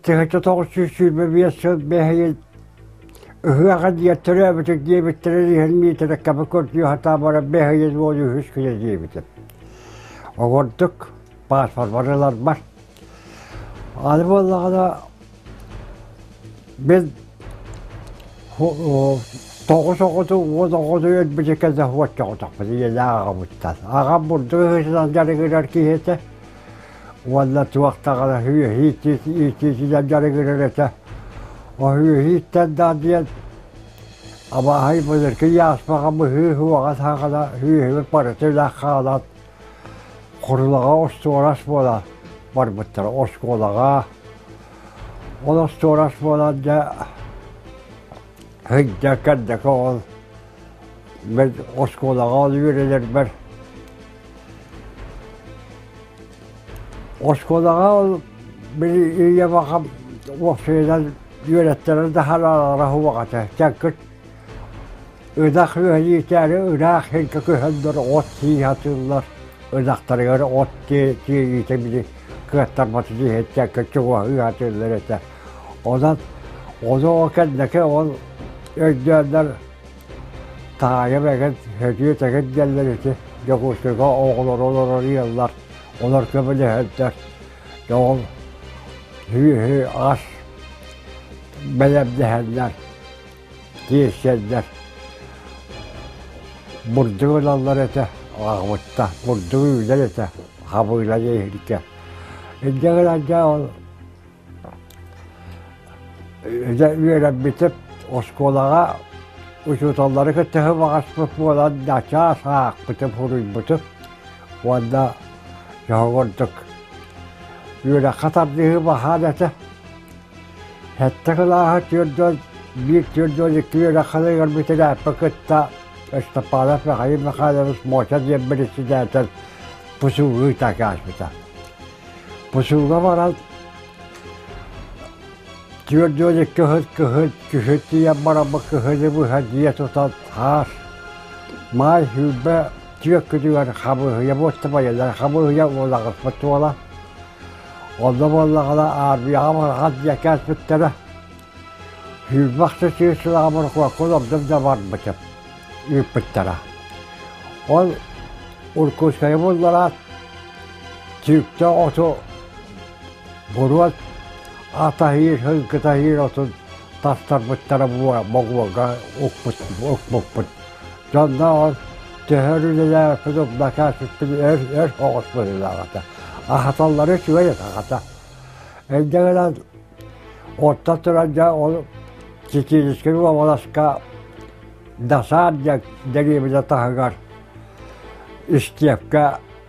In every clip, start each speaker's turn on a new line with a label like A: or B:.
A: 1925 сыл бэһиил ыһыаҕа диэн төрөөбүтүк диэбиттэрин иһин Миитэрэккэбэ көрдүү сатаан баран бэһиил уон үһүс күнэ диэбитим. Оҕордук пааспарбар ыларбар. Аны буоллаҕына мин тоҕус оҕоту уон оҕоту өлбүтэ кэннэ хуоччоҕотохпут ийэлээх аҕабыттан. Аҕам бурдук ыһыытынан дьарыгырар киһи этэ. Уонна туох даҕаны иитиитинэн дьарыгырар этэ. Оһүөһүүттэн да диэн абааһы былыргы яаспаҕа быһыы суоҕа саҕана үөһүбүт барыта үлэх хаалан Хорулаҕа остуорас буола барбыттара оскуолаҕа. Ол остуорас буолан дьэ сылдьа кэрдэкэ ол мин оскуолаҕа ол үөрэнэрбэр Оскуолаҕа ол били ийэм аҕам уопсайынан үөрэттэрэр да хараалара суох этэ. Чэҥкит ынах үөһэлиитээри ыраах сиргэ көһөннөр от сии сатыыллар. Ынахтарыгар от тиэйиитэ били кыаттарбатын иһин чэҥкит чугаһыы сатыыллар этэ. Онон ону ол кэнники ол өйдөөннөр Таайым эҥин, Сөдүөт эҥин диэллэр ити Дьокуускайга оҕолоро олорор ыаллар, олор көмөлөһөллөр. Дьэ ол сүөһү ас бэлэмнэһэллэр, тиэйсэллэр. Бурдук ылаллар этэ, аҕабытта, бурдугу үүнэр этэ, хабыыла иһиргэ. Инньэ гынан дьэ ол Дьэ үөрэммитим оскуолаҕа учууталлары кытта баҕаспыт буолан начаас аахпытым, суруйбутум уонна дьоһун курдук үөрэххэ тардыһыы баһаан этэ. Сэттэ кылааһы 41, 42 үөрэххэ ыҥырбытын кытта Степанов Михаил Михайлович Моча диэн бирисидээтэл ПСУ ыыта кээспитэ. ПСУга баран 42 кыһыл кыһыл күһүн тиийэн бараммыт кыһыны быһа дьиэ тутан таас маай 24 күнүгэр хамыыһыйа буоттабайалар хамыыһыйа уолаҕыспыт туола. Онно буоллаҕына аармыйаҕа барахан дьиэ кээспиттэрэ. Сүүрбэхчэ сүүс сылаҕа борокуокка олордум да барбытым ыыппыттара. Ол Уркуускайы буллараат Түптэ оту буруот атаһыыр, һыҥкытаһыыр отун тастарбыттара богуога укпуппут. Дьонно төһөр үлэлээбиппит умнакааччыппын өр өр соҕус быһыылаах этэ. Аһаталлара үчүгэй этэ аҕата. Инньэ гынан оттон туран дьэ ол Чеченскэй уобаласка Дасаар диэн дэриэбинэ таһыгар истиэпкэ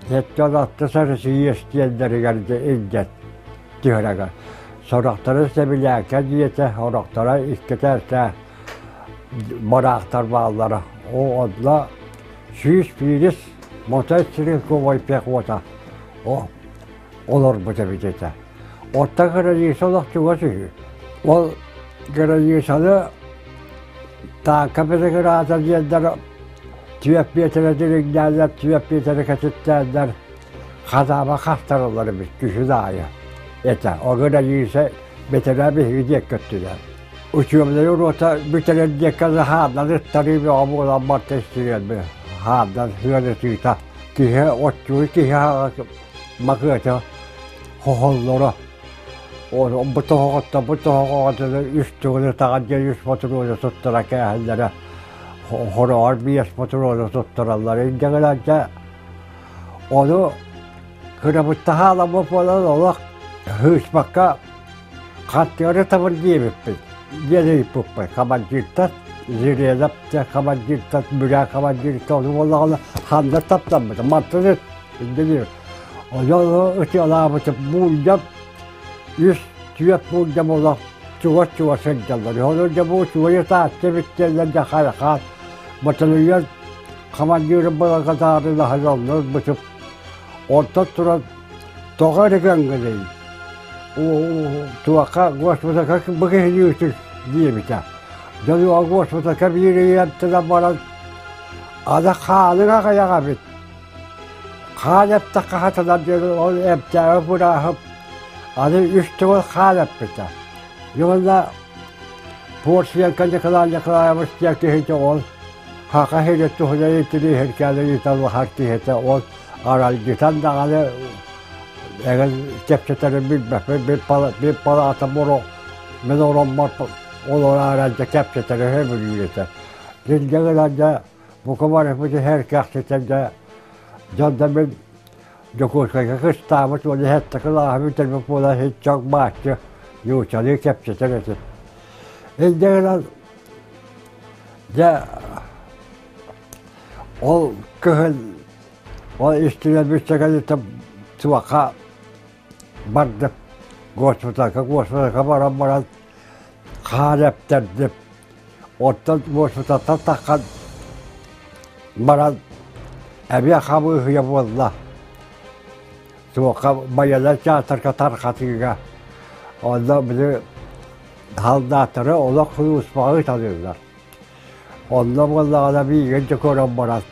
A: сэттэ алтыс Россия истиэннэригэр илдьэн түһэрэгэр. Сорохторо Сэбилээкэ диэтэ, сорохторо иккитэ бараахтар бааллара. О онно 101 мотострелковай пехота олорбут эбит этэ. Оттон граница олох чугас үһү. Ол границаны Тааҥка бырыгыраата диэннэр түөрт миэтэрэ дириҥнээллэр, түөрт миэтэрэ кэтиттээннэр хадааба хастараллар эбит күһүн аайы этэ. Ол граница бэтэрээ биһиги диэки өттүнэн. Учебнай уруота бүтэрэр диэккэ хааннан ыттарыы бөҕө буолан барта истириэлбэ хааннан сыанытыыта киһи оччугуй киһи макыата хохоллоро Бу тоһоҕоттон бу тоһоҕоҕо дылы үс төгүл ытаҕар диэн үс ботуруону туттара кээһэллэрэ хороҕор биэс ботуруону туттараллар. Инньэ гынан дьэ ону кырабытта хааламмыт буолан олох сыыспакка хаттыгары табыр диэбиппит диэн ыйыппыппыт командиртан Зыренов дьэ командиртан Бүрээ командиртан ону буоллаҕына ханна таптаммыта мантан ыт инньэ Ону ытыалаабытым буулдьам үс түөрт буулдьам олох чугас-чугас сылдьаллар. Ону дьэ бу үчүгэй ытааччы эбит диэннэр дьэ хайҕаан батальон командирын благодарнынаһын онно ылбытым. Онтон туран тоҕо эрэ көҥгөлөй туохха госпиталга бу киһини үтүр диэбитэ. Дьону госпиталга биир ыйан баран аны хаалыҥ аҕыйах эбит Хаан эптэххэ хатанар диэн ол эмтээҕи бырааһым. Аны үс төгүл хаал эппитэ. Уонна Порсиенко Николай Николаевич диэн киһитэ ол Хаха сирэ туһунан интириэһиргээн ыйыталаһар киһитэ ол аралдьытан даҕаны эҥин кэпсэтэрин билбэппин бир палаата муро мин ороммор олорон дьэ кэпсэтэрэ сөбүлүүр этэ. Дьиҥҥэ гынан дьэ бука барыппыт иһэр кэхситэн дьэ дьон да мин Дьокуускайга кыстаабыт уонна сэттэ кылааһы бүтэрбит буолан сиччок бааччы нууччалыы кэпсэтэр этим. Инньэ гынан дьэ ол кыһын ол истибэ бүтсэ туохха бардым госпиталга госпиталга баран баран хаар эптэрдим оттон госпиталтан таххан баран эбиэ хамыыһыйа буолла туохха байыаннай театрга тарҕатыыга онно били Халдааттары олох сулууспаҕа ыыталыыллар. Онно буоллаҕына миигин да көрөн баран,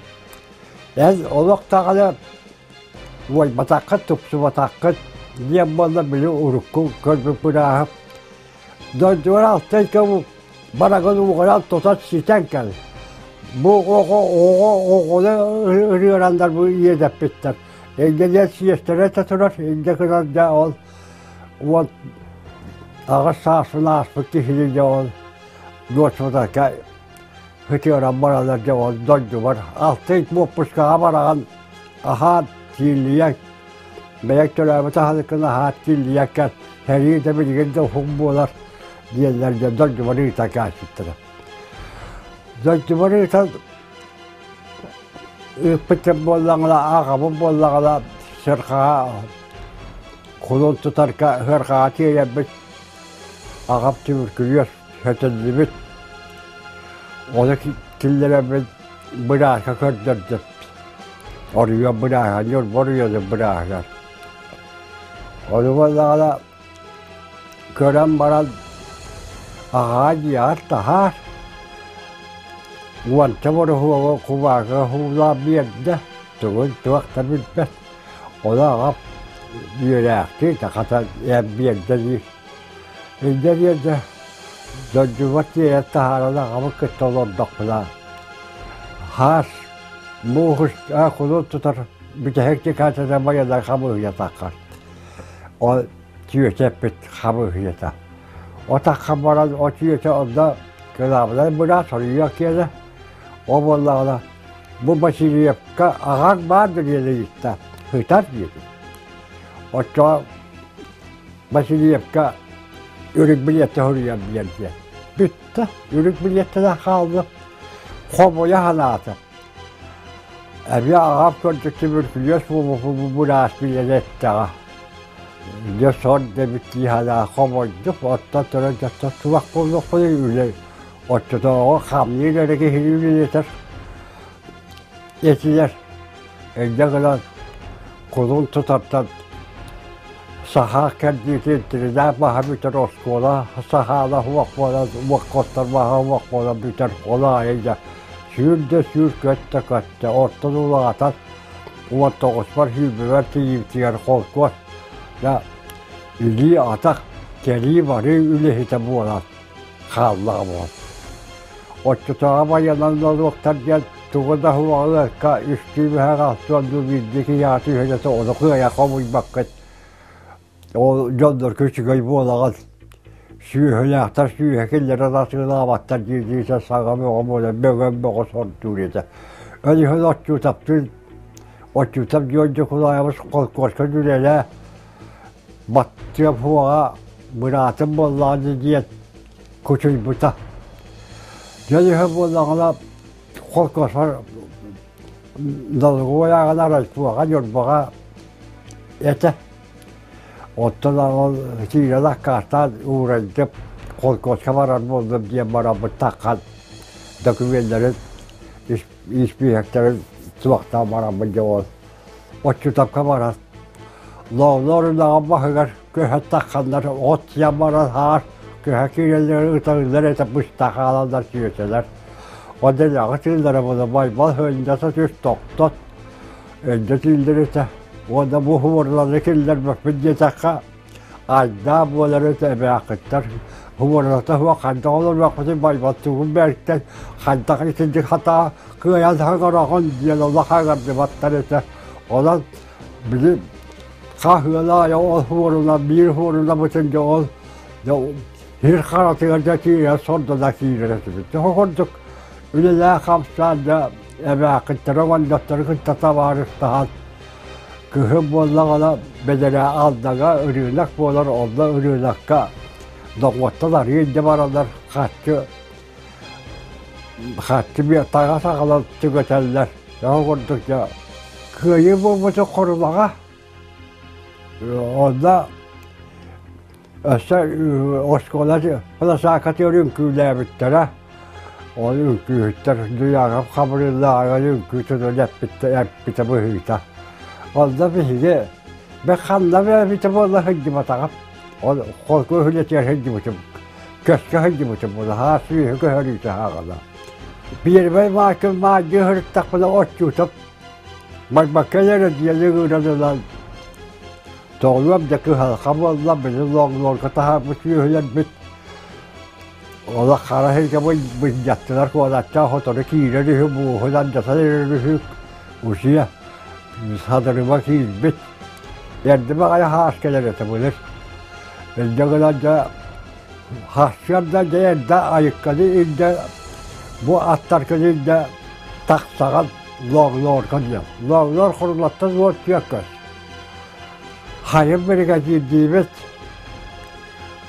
A: эн олох даҕаны уойбатаххыт, тупсубатаххыт диэн буолла били урукку көрбүт бырааһым. Дойдугар алтай көмү барагын уугаран тутан ситэн кэл. Бу оҕо оҕо оҕону ырыарандар бу иэдэппиттэр. Инньэ диэн сиэстэрэ да турар, инньэ гынан дьэ ол Уон аҕыс сааспын ааспыт киһини дьэ ол дуочпутарга ытыаран бараллар дьэ ол дойдубар алтын уоппускаҕа бараҕын аһаан кииллийэн бэйэҥ төрөөбүт аһылыккын аһаат кииллийэн кэл сэрии да билигин да уһун буолар диэннэр дьэ дойдубар ыыта кээспиттэрэ. Дойдубар ыытан ыыппыт буоллаҕына аҕабын буоллаҕына сырҕаҕа Кулун тутарга ыарҕаҕа тиэйэрбит, аҕам түбүркүлүөс сөтөллүбүт. Ону киллэрэммин бырааска көрдөрдүм. Оруйуон бырааһа, Ньурба оруйуонун бырааһыгар. Ону буоллаҕына көрөн баран аҕаа дьиэҕэр таһаар, уонча бороһуогу кубаакыга һуулаан биэрдэ, тугун туох да билбэт. Ону аҕам үөрээхтии хата эн биэрдэ диир. Инньэ биэрдэ дойдубар тиэйэн таһааран аҕабын кытта олордохпуна хаас муус кулун тутар бүтэһик декадата байанай хамыыһыйа таххар. Ол түөтэ эппит хамыыһыйата. Отахха баран о түөтэ онно кылаабынай быраас соруйуох киэнэ. Ол буоллаҕына Бу Васильевка аҕаҥ баар да диэн ыйытта, сытар диэтим. Оччоҕо Васильевка үрүҥ билиэттэ суруйан биэрдэ. Бүттэ, үрүҥ билиэттэнэн хаалла. Хомуйа санаатым. Эбиэ аҕам көрдө туберкулез буолбуппун быраас билэн эттэҕэ. Дьэ сон дэбит дии санаа хомойдум, оттон туран дьоттон туох буолуохпунуй үлэ Оччотооҕу хамныыр эрэ киһини үлэлэтэр этилэр. Инньэ гынан кулун тутартан саха кэрдиитин тиринээх маһа бүтэр оскуола сахаала уох буолан уоккоттор маһа уох буолан бүтэр ол аайы дьэ сүүр да сүүр көт да көттө оттон улаатан 19-пар сүүрбэбэр тиийбитигэр холкуос да илии-атах кэлии-барыы үлэһитэ буолан хааллаҕа буол. Оччотооҕу байанан нолуоктар диэн тугу да суоҕа үстүү быһах алтыан дуу биирдии киһиэхэ түһэрэ ону кыайа хомуйбаккыт. Ол дьоннорго үчүгэй буолаҕын. Сүөһүлээхтэр сүүһэ киллэрэн атыылаабаттар дии-дии саҥа бөҕө буолан бөҕөм бөҕө сордуур этэ. Ол иһин отчуутаптыын отчуутап Дьуон Дьукулаайабыс холкуоска үлэлээ Баттыам суоҕа быраатым буоллаҕына диэн кучуйбута. Дьон үһэ буоллаҕына холкуоспар долгуйааҕына райпоҕа Ньурбаҕа этэ. Оттон ол киирэн аккаастаан уурайдым, холкуоска барар буоллум диэн бараммыт таххан докумуоннарын испииһэктэрин суохтаан бараммын дьэ ол Оччутапка баран Лоолоор үрэҕин баһыгар көһө тахханнар от сиэн баран хаар көһө киирэллэр ытарыллар этэ быста хаалаллар сүөтэлэр. Онно тыыллара буола Байбал һөнньөтө түс тохтот өндө тииллэр этэ. Уонна бу хуорлары киллэрбэппин диэтэххэ Айдаа буолар этэ эбээххиттэр Уората суох хайдах олоруохпутун байбаттыгын бэртэн хайдах итинник хатаа кыайан хаҥараҕын диэн олох хаҥардыбаттар этэ. Онон били хаһыалаайа ол хуоруна биир хуорунабытын дьэ ол сир харатыгар дьэ киирэр сордона киирэр этибит. Дьэ курдук үлэлээх хамсаан дьэ эбээххиттэрэ оҕонньоттору кытта табаарыстаһан Кыһын буоллаҕына бэдэрээ Алдага ырыынак буолар, онно ырыынакка доҕуоттан арыы илдьэ бараллар, харчы харчы таҥас аҕалан түгэтэллэр. Ол курдук дьэ кыайыы буолбута Хорулаҕа. Онно өссө оскуола философия үҥкүүлээбиттэрэ. Ол үҥкүүһүттэр Дуйаҕап Хабырыыллааҕар үҥкүү тутун эппитэ быһыыта. Онно биһиги бэ ханна бэйэбитэ буола сылдьыбатаҕым. Ол холку үлэтигэр сылдьыбытым, көскө сылдьыбытым буола, хаас сүөһү көһөрүүтэ ааҕала. Биэрбэй маакын маадьыы сырыттахпына отчуутап Барбакка эрэ диэни ыҥыран ылан тоҕуйуом да кыһалҕа буолла, били лоҥлорго таһаарбыт сүөһүлэрбит олох хара сиргэ былдьаттылар куораттаах сотору киирэр үһү, мууһун алдьатан эрэр үһү, усуйа садырыма киирбит. Эрдэ баҕайы хаас кэлэр этэ былыр. Эрдэ гынан дьэ Сарсыарда дьэ эрдэ айыкканы илдьэ бу аттаргын илдьэ тахсаҕын лооглоорго диэн. Лооглоор Хорулаттан уот түөккөс. Хайын биригэдьиирдиибит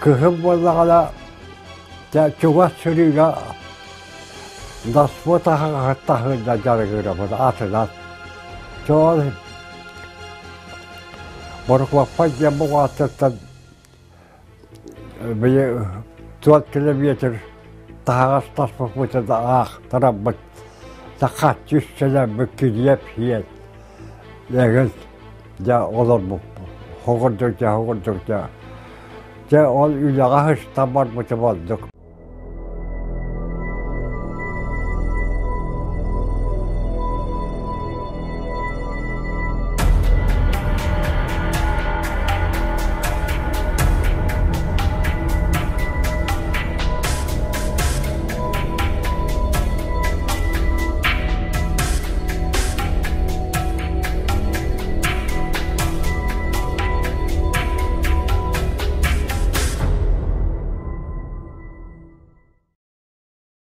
A: кыһын буоллаҕына дьэ чугас сырыыга Доспуот таһыгар дьарыгырабыт атынан. Чоол Борукуоппай диэн буҕааттыттан Били 4 километр таһаҕас таспыппытын аахтарабыт, сахаччы үссэнэрбит килиэп сиэн эҥин дьэ олорбуппут. Хоҕурдук дьэ, хоҕурдук дьэ. Дьэ ол үлэҕэ сыстан барбытым ордук.